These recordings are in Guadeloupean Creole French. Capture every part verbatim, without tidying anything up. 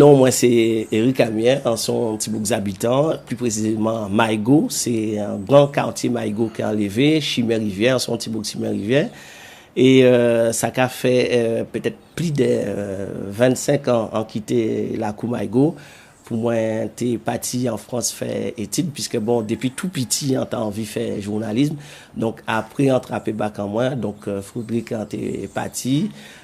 Non, mwen sé Eric Amiens, an sé on ti boug Zabitan, pli présizéman Marigot, sé on gran katié Marigot ki an Lévé, Chimen Riviè, an sé on ti boug Chimen Riviè. É, euh, sa ka fè, euh, pétèt plis dè, euh, vennsenk an an kité lakou Marigot pou mwen té pati an Frans fè étid, piskè bon, dépi tou piti an té anvi fè jounalism. Donk apré an trapé bak an mwen, donk, euh, Frédéric an té pati.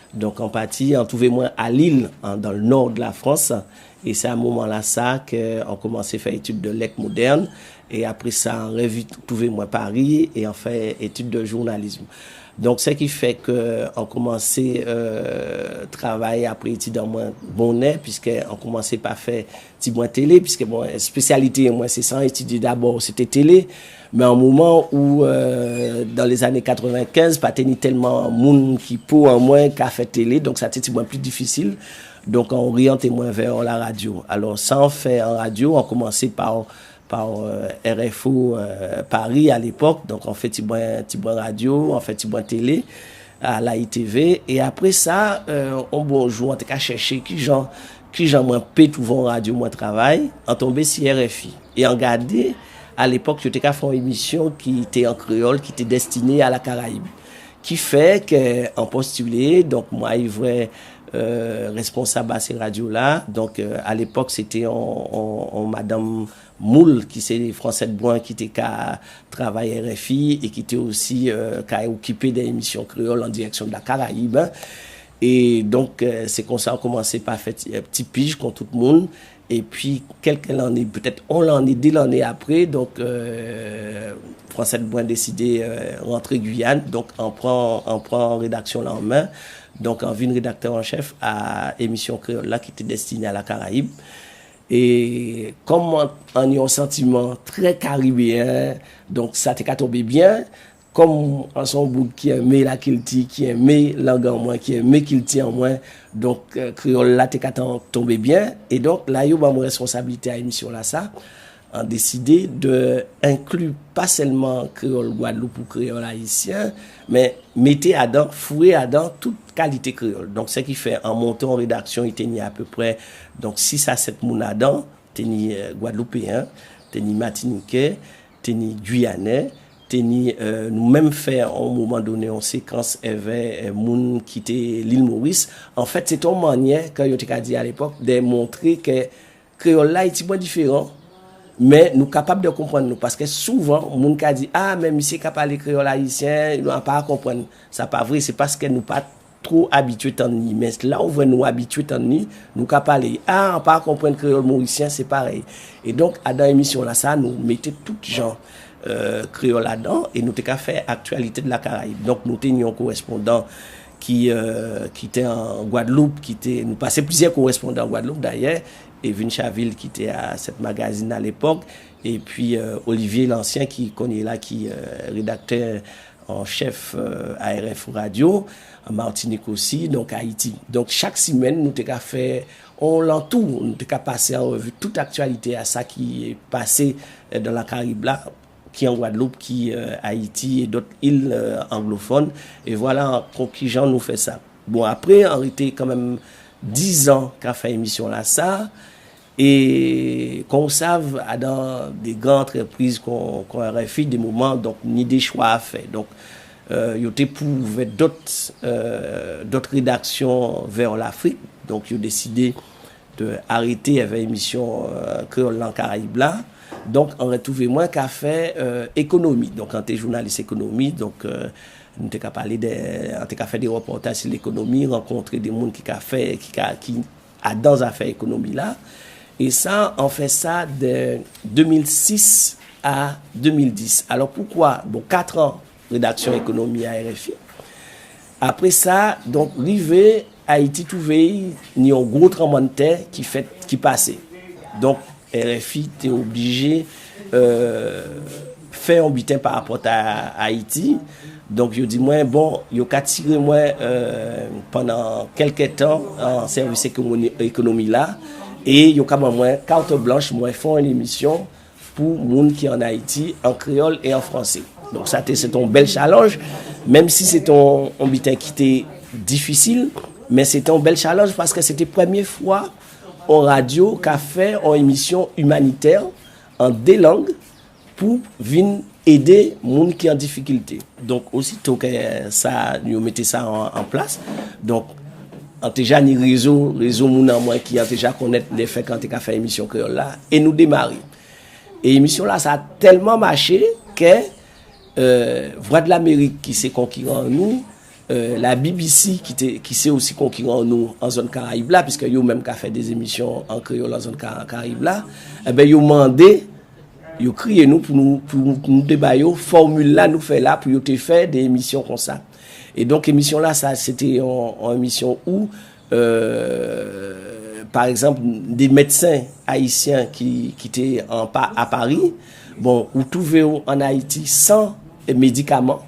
Donk an pati, an twouvé mwen a Lille, an, dan le nord de la France. É sé a moman-lasa ke an koumansé fè étid dè lèt modèn. É apré sa, an rèvin twouvé mwen Paris é an fè étid dè jounalism. Donk, sa ki fè ke an koumansé, euh, travay apré étid an mwen bonnè, piskè an koumansé pa fè tibwen télé, piskè bon, spésialité mwen sé sa, étidié dabò, sé té télé. Mé an moman ou, euh, dan lé zanné katrèvenkenz, pa té ni tèlman moun ki po an mwen ka fè télé, donk sa té tibwen pli difisil. Donk an oryanté mwen vè la radio. Alò, sa an fè an radio, an koumansé pa, pa, euh, R F O, euh, Paris a lépòk. Donk an fè tibwen, tibwen radio, an fè tibwen télé a la I T V. É apré sa, euh, on bon jou, an té ka chèché kijan, kijan mwen pé twouvé on radio mwen travay, an tonbé si R F I. É an gadé, a lépòk, yo té ka fè on émisyon ki té an kréyòl, ki té dèstiné a la Karayib. Ki fè ke an postilé, donk mwen ay vwè, euh, rèsponsab a sé radio-la. Donk, euh, a lépòk, sé té on, on, on madanm Moul, ki sé Francette Brun, ki té ka travay R F I é ki té osi, euh, ka okipé dé émisyon kréyòl an dirèksyon de la Karayib, en. É donk, euh, sé konsa an koumansé pa fè ti, euh, ti pij kon tout moun. Épi, kèlkè lanné, pétèt on lanné, dé lanné apré, donk, euh, Francette Brun désidé, euh, rantré Giyàn. Donk, an pran, an pran rédaksyon-la an men. Donk, an vin rédaktè an chèf a émisyon kréyòl-la ki té dèstiné a la Karayib. É kòm an, an ni on santiman trè karibéyen, donk sa té ka tonbé byen. Kòm an sé on boug ki enmé lakilti, ki enmé lang an mwen, ki enmé kilti an mwen, donk, euh, kréyòl-la té ka tan-, tonbé byen. É donk, la yo ban mwen rèsponsabilité a émisyon-lasa, an désidé dè enkli pa sèlman kréyòl Gwadloup ou kréyòl ayisyen, mé mété adan, fouré adan tout kalité kréyòl. Donk, sa ki fè, an monté on rédaksyon, i té ni apéprè, donk, sis a sèt moun adan, té ni, euh, Gwadloupéyen, té ni Matinikè, té ni Gwiyanè, té ni, euh, nou menm fè, a on moman doné, on sékans èvè, euh, moun ki té Lil Moris. Anfèt, sé té on mannyè, kon yo té ka di a lépòk, dè montré ke kréyòl-la, i tibwen diféran, mé nou kapab dè konprann nou, paskè souvan, moun ka di, a, mé misyé ka palé kréyòl ayisyen, nou pa konprann. Sa pa vré, sé paskè nou pa two abityé tann li. Mé la ou vwè nou abityé tann li, nou ka palé, a, an pa konprann kréyòl morisyen, sé parèy. É donk, adan émisyon-lasa, nou mété tout jan, euh, kréyòl adan, é nou té ka fè aktyalité de la Karayib. Donk, nou té ni on korèspondan ki, euh, ki té an Gwadloup, ki té, nou pasé plizyè korèspondan an Gwadloup, dayè, Evin Chavil ki té a Sèt Magazine a lépòk, épi, euh, Olivier Lancien ki konyéla ki, euh, rédaktè an chèf, euh, A R F Radio, an Matinik osi, donk Ayiti. Donk chak simenn, nou té ka fè on lantou, nou té ka pasé an rèvi tout aktyalité a sa ki pasé, euh, dan la Karayib-la, ki an Gwadloup, ki, euh, Ayiti é dòt il, euh, anglofòn. É vwala kon kijan nou fè sa. Bon, apré, an rété kanmenm dizan ka fè émisyon-lasa. É kon ou sav, adan dé gran antrèpriz kon, kon R F I, dé moman, donk, ni dé chwa a fè. Donk, euh, yo té pou ouvè dòt, euh, dòt rédaksyon vè Lafrik. Donk, yo désidé dè arété avè émisyon, euh, kréyòl-la an Karayib-la. Donk, an rètwouvé mwen ka fè, euh, ékonomi. Donk, an té jounalis ékonomi. Donk, euh, nou té ka palé dè, an té ka fè dé rèpòtaj si lékonomi, rankontré dé moun ki ka fè, ki ka, ki adan zafè ékonomi-la. É sa, an fè sa dè dé mil sis a dé mil dis. Alò, poukwa, bon, kat an rédaksyon ékonomi a R F I. Apré sa, donk, rivé Ayiti twouvé ni on gwo tranblanntè ki fèt, ki pasé. Donk, R F I té oblijé, euh, fè on biten pa rapò a Ayiti. Donk, yo di mwen, bon, yo ka tiré mwen, euh, pandan kèlkè tan an sèvis ékonomi-, ékonomi-la, é yo ka ban mwen carte blanche, mwen fè on émisyon pou moun ki an Ayiti, an kréyòl é an fransé. Donk, sa té, sé té on bèl chalanj, menm si sé té on, on biten ki té difisil, mé sé té on bèl chalanj paskè sé té prèmyé fwa On radyo ka fè on émisyon imanitè an dé lang pou vin édé moun ki an difikilté. Donk, osito ke sa, yo mété sa an, an plas, donk, an té ja ni rézo, rézo moun an mwen ki an té ja konnèt lèfè ke an té ka fè émisyon kréyòl la, é nou démaré. É émisyon-lasa tèlman maché ke, euh, Vwa de Lamérik, ki sé konkiran nou, euh, la B B C, ki té, ki sé osi konkiran nou an zòn Karayib-la, piske yo menm ka fè dé émisyon an kréyòl an zòn Ka-, Karayib-la, enben, yo mandé, yo kriyé nou pou nou, pou nou, pou nou té ba yo fòmil-la nou fè la, pou yo té fè dé émisyon konsa. É donk, émisyon-lasa, sé té on, on émisyon ou, euh, pa ègzanp, dé médsen ayisyen ki, ki té an Pa-, a Pari, bon, ou twouvé yo an Ayiti san médikaman.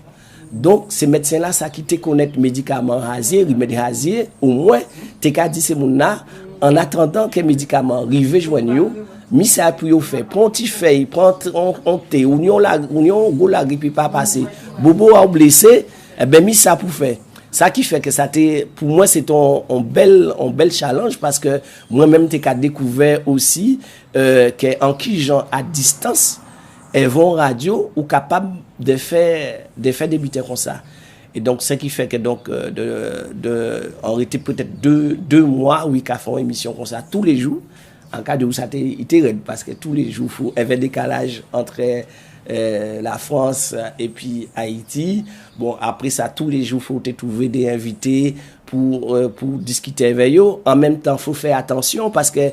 Donk, sé médsen-lasa ki té konnèt médikaman Hazié, rimèd Hazié, omwen, té ka di sé moun-la, an atandan ke médikaman rivé jwenn yo, mi sa pou yo fè, pran on ti fèy, pran t-, on, on té, ou ni on la-, ou ni on gwo lagrip ki pa pasé, bobo a'w blésé, enben, mi sa pou fè. Sa ki fè ke sa té, pou mwen, sé té on, on bèl, on bèl challenge, paske mwen menm té ka dékouvè osi, euh, ke an ki jan a distans, èvè on radyo, ou kapab dè fè, dè fè dé biten konsa. É donk, sa ki fè ke donk, euh, dè, dè, an rété pétèt dé, dé mwa, wi, ka fè on émisyon konsa toulé jou. An ka di'w sa té, i té rèd, paske toulé jou, fo, èvè dékalaj antrè, euh, Lafrans, euh, épi Ayiti. Bon, apré sa, toulé jou, fo té twouvé dé envité pou, euh, pou diskité avè yo. An menm tan, fo fè atansyon, paske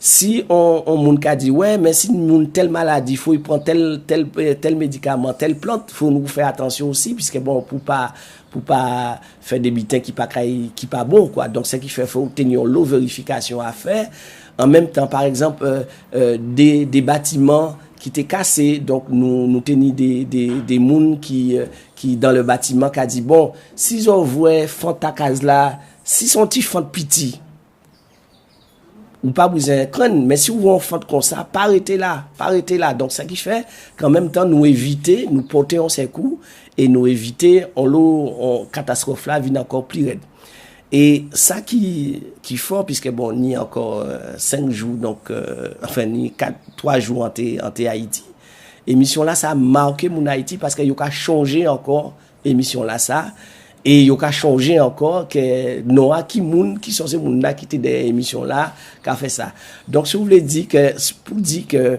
si on, on moun ka di, wè, mé si moun tèl maladi, fo i pran tèl, tèl, euh, tèl médikaman, tèl plant, fo nou fè atansyon osi, piske bon, pou pa, pou pa fè dé biten ki pa kay, ki pa bon, kwa. Donk, sa ki fè, fo té ni onlo vérifikasyon a fè. An menm tan, pa ègzanp, euh, euh, dé, dé batiman ki té kasé, donk nou, nou té ni dé, dé, dé moun ki, euh, ki dan lé batiman ka di, bon, si zòt vwè fant a kaz-la, si sé on ti fant piti, ou pa bizwen krenn, mé si ou vwè on fant konsa, pa rété la, pa rété la. Donk, sa ki fè, an menm tan, nou évité, nou pòté on sèkou, é nou évité onlo, on katastwòf-la vin ankò pli rèd. É sa ki, ki fò, piske, bon, ni ankò, euh, senk jou, donk, euh, anfen, ni kat, twa jou an té, an té Ayiti. Émisyon-lasa maké moun Ayiti, paske yo ka chonjé ankò émisyon-lasa, é yo ka chonjé ankò ke non a ki moun, ki sansé moun-la ki té dèyè émisyon-la, ka fè sa. Donk, si ou vlé di ke, pou di ke,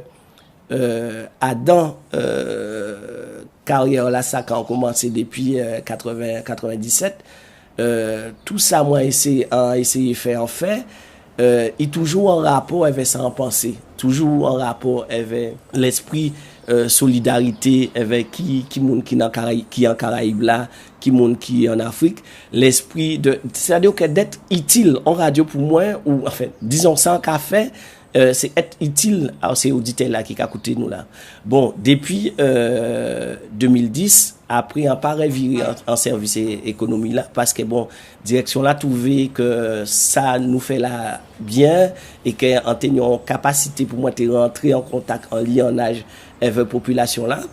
euh, adan, euh, karyè-lasa, kan an komansé dépi, euh, katrèven, katrèvendisèt, euh, tou sa mwen éséyé, an éséyé fè, an fè, euh, i toujou an rapò avè sa an pansé, toujou an rapò avè lèspri, euh, solidarité avè ki, ki moun ki nan Karayi-, ki an Karayib-la, ki moun ki an Afrik, lèspri dè, sétadi ke d'être utile, on radyo pou mwen, ou, anfen, dizon, sa an ka fè, euh, sé èt itil a sé oditè-la ki ka kouté nou la. Bon, dépi, euh, dé mil dis, apré an pa rèviré an, an sèvis é-, ékonomi-la, paske, bon, dirèksyon-la twouvé ke sa nou fè la byen é ke an té ni on kapasité pou mwen té rantré an kontak, an lyannaj avè popilasyon-la.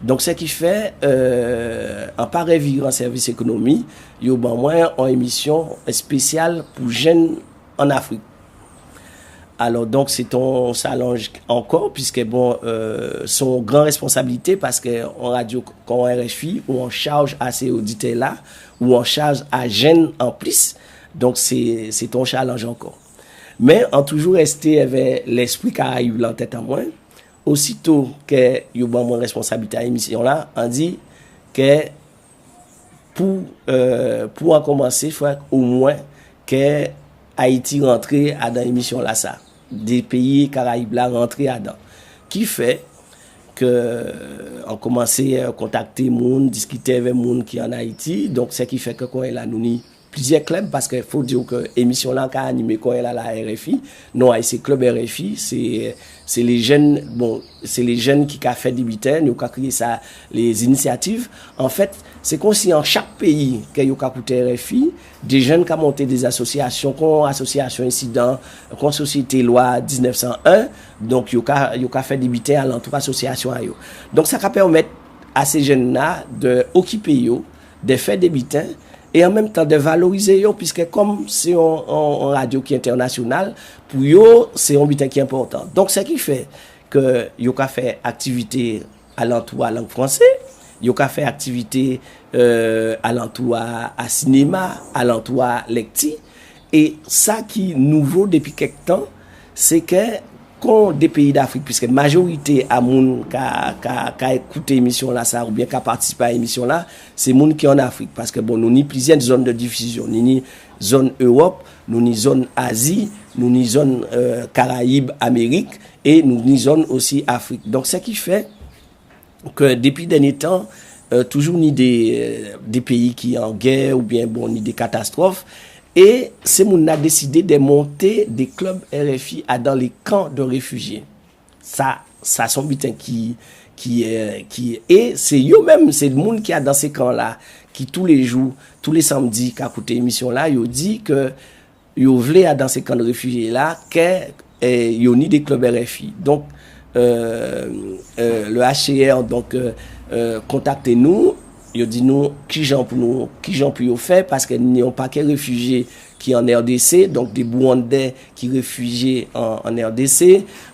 Donk, sa ki fè, euh, an pa rèviré an sèvis ékonomi, yo ban mwen on émisyon èspésyal pou jenn an Afrik. Alò, donk, sé on challenge ankò, piske, bon, euh, sé on gran rèsponsabilité, paske on radyo kon R F I, ou an chaj a sé oditè-la, ou an chaj a jenn an plis. Donk, sé, sé on challenge ankò. Mé an toujou rèsté avè lèspri Karayib-la an tèt an mwen. Osito ke yo ban mwen rèsponsabilité a émisyon-la, an di ke pou, euh, pou an komansé, fò omwen ke Ayiti rantré adan émisyon-lasa. Dé péyi Karayib-la rantré adan. Ki fè ke an komansé, euh, kontakté moun, diskité avè moun ki an Ayiti. Donk, sa ki fè ke konyéla nou ni plizyè klèb, paske fo di'w ke émisyon-la ka animé konyéla la R F I, non a'y sé Club R F I, sé, sé lé jenn, bon, sé lé jenn ki ka fè dé biten, yo ka kriyé sa lé zinisyativ. Anfèt, sé konsi an chak péyi ke yo ka kouté R F I, dé jenn ka monté dé asosyasyon, kon asosyasyon Insidan, kon Sosyété Lwa diznèf san en, donk yo ka, yo ka fè dé biten alantou asosyasyon a yo. Donk sa ka pèmèt a sé jenn-la dè okipé yo, dè fè dé biten, é an menm tan dè valorizé yo, piskè kòm sé on, on, on radyo ki entènasyonal, pou yo, sé on biten ki enpòtan. Donk, sa ki fè kè yo ka fè aktivité alantou a lang fransé, yo ka fè aktivité, euh, alantou a, a sinéma, alantou a lèkti. É sa ki nouvo dépi kèk tan, sé kè kon dé péyi d'Afrik, piskè majorité a moun ka, ka, ka kouté émisyon-lasa oubyen ka patisipé a émisyon-la, sé moun ki an Afrik. Paskè, bon, nou ni plizyè zòn dè difizyon. Nou ni zòn Ewòp, nou ni zòn Azi, nou ni zòn, euh, Karayib, Amérik, é nou ni zòn osi Afrik. Donk, sa ki fè kè dépi dènyé tan, euh, toujou ni dé, euh, dé péyi ki an gè oubyen, bon, ni dé katastwòf. É sé moun-la désidé dè monté dé klèb R F I adan lé kan dè réfijyé. Sa, sa sé on biten ki, ki, euh, ki, é sé yo menm, sé moun ki adan sé kan-la, ki toulé jou, toulé sanmdi, ka kouté émisyon-la, yo di kè yo vlé adan sé kan réfijyé-la, kè, eh, yo ni dé klèb R F I. Donk, euh, euh, le H C R, donk, euh, euh, kontakté nou, yo di nou kijan pou nou, kijan pou yo fè, paskè ni on pakèt réfijyé ki an R D C, donk dé Rwandè ki réfijyé an, an R D C.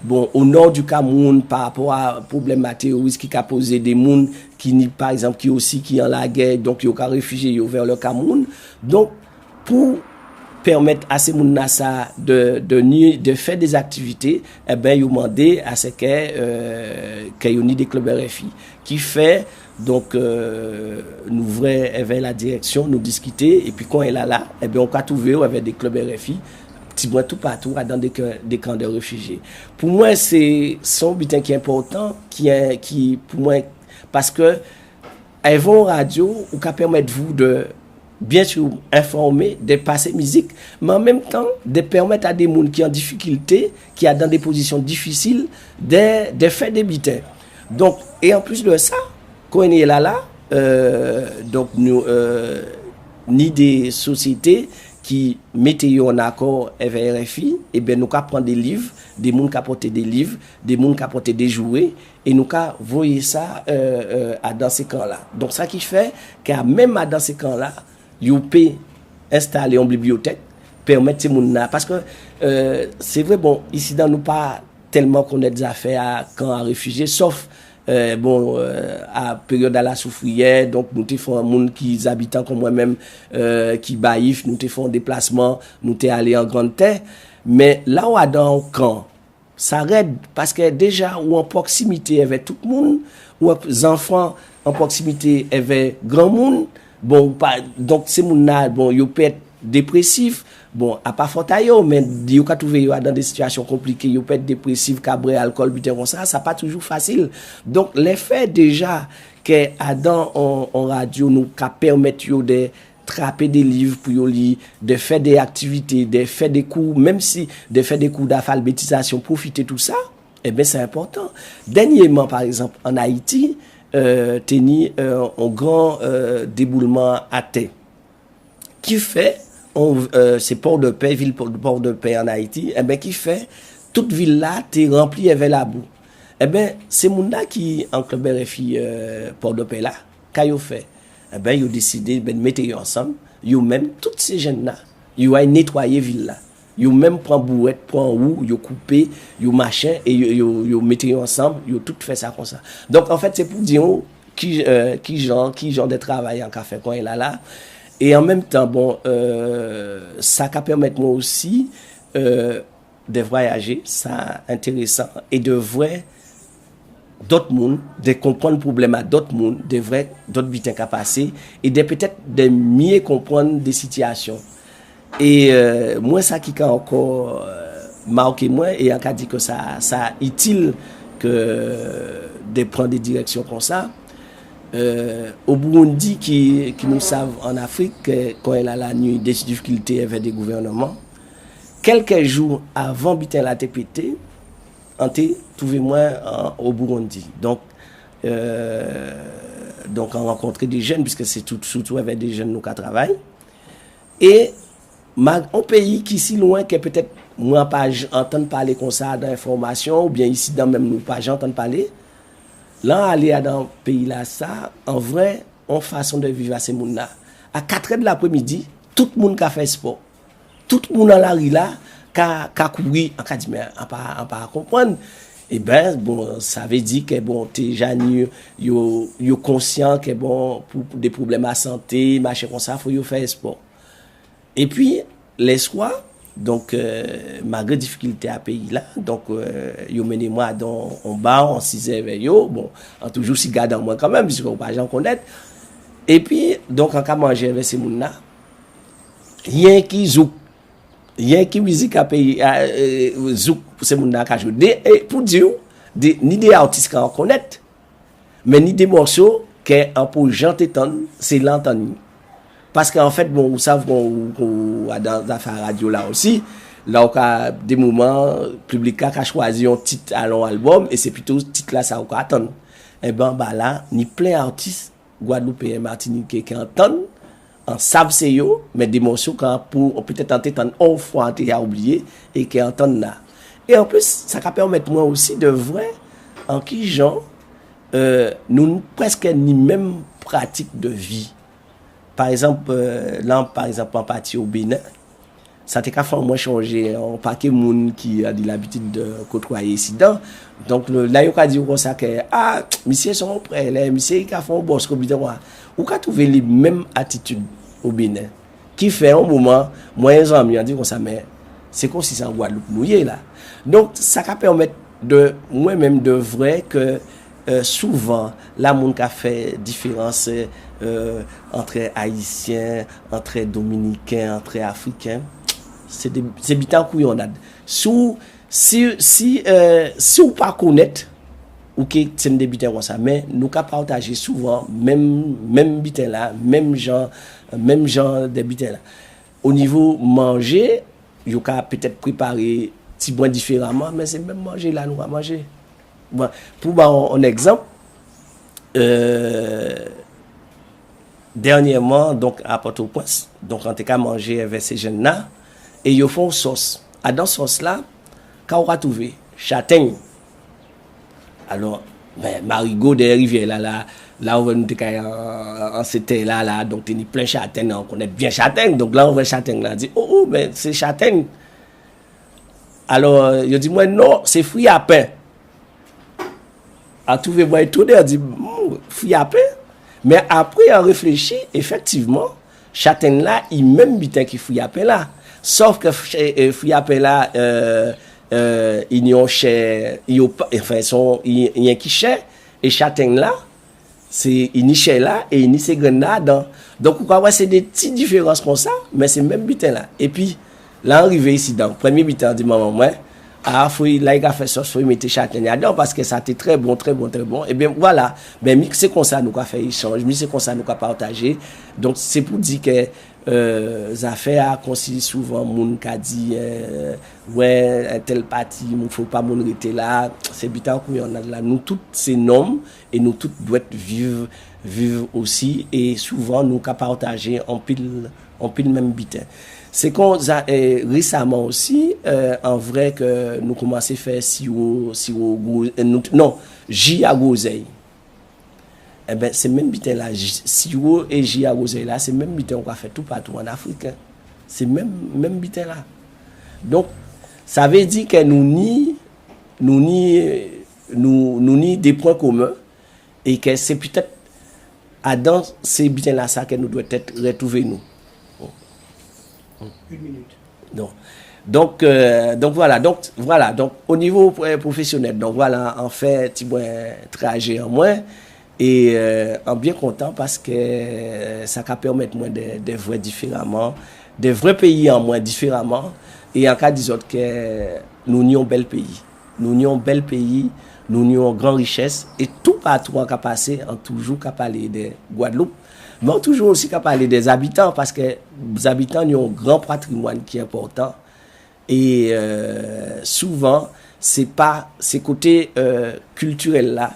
Bon, o nò di Kamewoun, pa rapò a pwoblèm a téworis ki ka pozé dé moun ki ni, pa ègzanp, ki osi ki an lagè, donk yo ka réfijyé yo vè le Kamewoun. Donk, pou pèmèt a sé moun-lasa dè, dè ni, dè fè dé aktivité, ében, yo mandé a sé kè, euh, kè yo ni dé klèb R F I. Ki fè, donk, euh, nou vwè avè la dirèksyon, nou diskité, épi konyéla la, ében, ou ka twouvé'w avè dé klèb R F I, tibwen toupatou, adan dé kan, dé kan dè réfijyé. Pou mwen, sé, sé on biten ki enpòtan, ki, ki, pou mwen, paskè, avè on radyo, ou ka pèmèt vou dè byen si enfòmé, dè pasé mizik, mé an menm tan, dè pèmèt a dé moun ki an difikilté, ki adan dé pozisyon difisil, dè, dè fè dé biten. Donk, é an plis dè sa, konyéla la, euh, donk nou, euh, ni dé sosyété ki mété yo an akò avè R F I, ében, nou ka pran dé liv, dé moun ka pòté dé liv, dé moun ka pòté dé jwé, é nou ka voyé sa, euh, euh, adan sé kan-la. Donk, sa ki fè kè menm adan sé kan-la, yo pé enstalé on bibliyotèk, pèmèt sé moun-la, paskè, euh, sé vré, bon, isidan nou pa tèlman konnèt zafè a kan a réfijyé, sòf, euh, bon, euh, a péryòd a la soufriyè, donk nou té fè on moun ki zabitan kon mwen menm, euh, ki Bayif, nou té fè on déplasman, nou té alé an Grann Tè. Mé la ou adan on kan, sa rèd, paskè déja ou an pwoksimité avè tout moun, ou an zanfan an pwoksimité avè granmoun, bon, ou pa, donk sé moun-la, bon, yo pé èt déprésif, bon, a pa fòt a yo, mé yo ka twouvé yo adan dé sitiyasyon konpliké, yo pé èt déprésif, ka bwè alkòl, biten konsa, sa pa toujou fasil. Donk, lèfè déja kè adan on, on radyo nou ka pèmèt yo dè trapé dé liv pou yo li, dè fè dé aktivité, dè fè dé kou, menm si dè fè dé kou d'alfabétizasyon, pwofité tou sa, ében, sé enpòtan. Dènyèman, pa ègzanp, an Ayiti, euh, té ni, euh, on gran, euh, déboulman a tè. Ki fè, on, euh, sé Port-de-Paix, vil Port-, Port-de-Paix an Ayiti, ében, ki fè, tout vil-la té ranpli avè labou. Ében, sé moun-la ki an klèb R F I, euh, Port-de-Paix la, ka yo fè? Ében, yo désidé, ben, mété yo ansanm, yo menm, tout sé jenn-la, yo ay nétwayé vil-la. Yo menm pran bouwèt, pran wou, yo koupé, yo machin, é yo, yo, yo mété yo ansanm, yo tout fè sa konsa. Donk, anfèt, sé pou di'w ki, euh, ki jan, ki jan dè travay an ka fè konyéla la. É an menm tan, bon, euh, sa ka pèmèt mwen osi, euh, dè vwayajé, sa entérésan, é dè vwè dòt moun, dè konprann pwoblèm a dòt moun, dè vwè dòt biten ka pasé, é dè pétèt dè myé konprann dé sitiyasyon. É, euh, mwen, sa ki ka ankò, euh, maké mwen, é an ka di kè sa, sa itil kè dè pran dé dirèksyon konsa. Euh, o Burundi, ki, ki nou sav an Afrik, kè, konyéla la, ni dé difikilté avè dé gouvènman. Kèlkè jou avan biten-la té pété, an té twouvé mwen an, o Burundi. Donk, euh, donk, an rankontré dé jenn, piskè sé tout, sitou avè dé jenn nou ka travay. É ma-, on péyi ki si lwen kè pétèt mwen pa j-, antann palé konsa dan enfòmasyon, oubyen isidan menm nou pa jan antann palé. Lè an alé adan péyi-lasa, an vwè on fason dè viv a sé moun-la. A katrè di laprémidi, tout moun ka fè spò. Tout moun an lari-la ka, ka kouri, an ka di, mé an pa, an pa konprann. Ében, bon, sa vé di ke, bon, té ja ni yo, yo konsyan ke, bon, pou, pou dé pwoblèm a santé, machin konsa, fo yo fè spò. Épi, lèswa, donk, euh, malgré difikilté a péyi-la, donk, euh, yo mennen mwen adan on bar, an sizè èvè yo, bon, an toujou siga dan mwen kanmenm, piske ou pa jan konnèt. Épi, donk, an ka manjé èvè sé moun-la, yenki zouk, yenki mizik a péyi, a, euh, zouk, sé moun-la ka jwé. Dé, é pou di'w, dé, ni dé atis k'an konnèt, mé ni dé mòso ke an po jan té tann, sé la an tann li. Paske anfèt, bon, ou sav, bon, ou, ou adan zafè a radyo-la osi, la ou ka, dé moman, piblik-la ka chwazi on tit a on albòm, é sé plito tit-lasa ou ka tann. Ében, ba la, ni plen atis gwadloupéyen, matinitjé ki an tann, an sav sé yo, mé dé mòso k'an pou, pétèt an té tann on fwa, an té ja oubliyé, é ki an tann la. É an plis, sa ka pèmèt mwen osi di vwè an ki jan, euh, nou, nou prèske ni menm pratik di vi. Pa ègzanp, euh, la, pa ègzanp, an pati o Bénin, sa té ka fè mwen chonjé on paké moun ki, euh, ni labitid di kotwayé isidan. Donk, lè, lè yo ka di'w konsa ke, a, misyé sé on prèlè, misyé i ka fè on bòs, kon biten konsa. Ou ka twouvé li menm atitid o Bénin. Ki fè, on moman, mwen, on zanmi an di konsa, mé sé konsi sé an Gwadloup nou yé la. Donk, sa ka pèmèt di, mwen menm, di vwè ke euh, souvan, la moun ka fè diférans, euh, antrè Ayisyen, antrè Dominiken, antrè Afriken, sé dé, sé biten an kouyonnad. Si ou, si, si, euh, si ou pa konnèt, ou ké tyenn dé biten konsa, mé nou ka pawtajé souvan menm, menm biten-la, menm jan, menm jan di biten-la. O nivo manjé, yo ka pétèt préparé tibwen diféraman, mé sé menm manjé-la nou ka manjé. Bon, pou ba on, on ègzanp, euh, dènyèman, donk, a Pòtoprens, donk, an té ka manjé èvè sé jenn-la, é yo fè on sòs. Adan sòs-la, ka ou ka twouvé? Chatèny. Alò, ben, marigo dèyè rivyè-la, la, la ou vwè nou té kay an, an, an sé tè-la, la, donk té ni plen chatèny, an konnèt byen chatèny. Donk la ou vwè chatèny-la, di, o, o, ben, sé chatèny. Alò, yo di mwen, non, sé friyapen. An twouvé mwen étoné, an di, hmm, friyapen. Mé apré, an réfléchi, éfèktivman, chatèny-la, i menm biten ki friyapen-la. Sòf ke f-, é, é, friyapen-la, euh, euh, i ni on chè, i o pa, anfen, sé on, i, i enki chè, é chatèny-la, sé, i ni chè-la, é i ni sé grenn-la adan. Donk, ou ka wè, sé dé ti diférans konsa, mé sé menm biten-la. Épi, la an rivé isidan, prèmyé biten an di manman mwen, a, fo i, la i ka fè sòs, fo i mété chatèny adan, paske sa té trè bon, trè bon, trè bon. Ében, vwala. Ben, mi sé konsa nou ka fè échanj, mi sé konsa nou ka pawtajé. Donk, sé pou di ke, euh, zafè-a, konsi souvan moun ka di, euh, wè, entèl pati, moun, fo pa moun rété la, sé biten an kouyonnad-la. Nou tout sé nonm, é nou tout dwèt viv, viv osi, é souvan nou ka pawtajé anpil, anpil menm biten. Sé kon sa, é, résaman osi, euh, an vwè ke nou koumansé fè siwo, siwo gwo, euh, nou, non, ji a gwozèy. Ében, sé menm biten-la, ji, siwo é ji a gwozèy-la, sé menm biten ou ka fè toupatou an Afrik, en. Sé menm, menm biten-la. Donk, sa vé di ke nou ni, nou ni, nou, nou ni dé pwen komen, é ke sé pétèt adan sé biten-lasa ke nou dwèt èt rètwouvé nou. Une minute. Donk, donk, euh, donk vwala, donk, vwala, donk, o nivo, euh, pwofésyonèl, donk vwala, an fè tibwen trajé an mwen, é, euh, an byen kontan paske, euh, sa ka pèmèt mwen dè, dè vwè diféraman, dè vwè péyi an mwen diféraman, é an ka di zòt ke nou ni on bèl péyi. Nou ni on bèl péyi, nou ni on gran richès, é toupatou an ka pasé, an toujou ka palé dè Gwadloup, mé an toujou osi ka palé dè zabitan, paske zabitan ni on gran patrimwàn ki enpòtan, é, euh, souvan, sé pa, sé koté, euh, kiltirèl-la,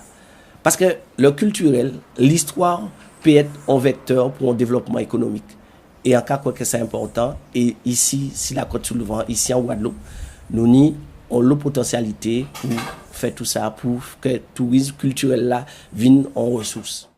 paske lè kiltirèl, listwa pé èt on vèktè pou on dévlopman ékonomik. É an ka kwè ke sa enpòtan. É isi, si Lakòt sou Louvan, isi an Gwadloup, nou ni onlo potansyalité pou fè tou sa, pou ke tourizm kiltirèl-la vin on rèsous.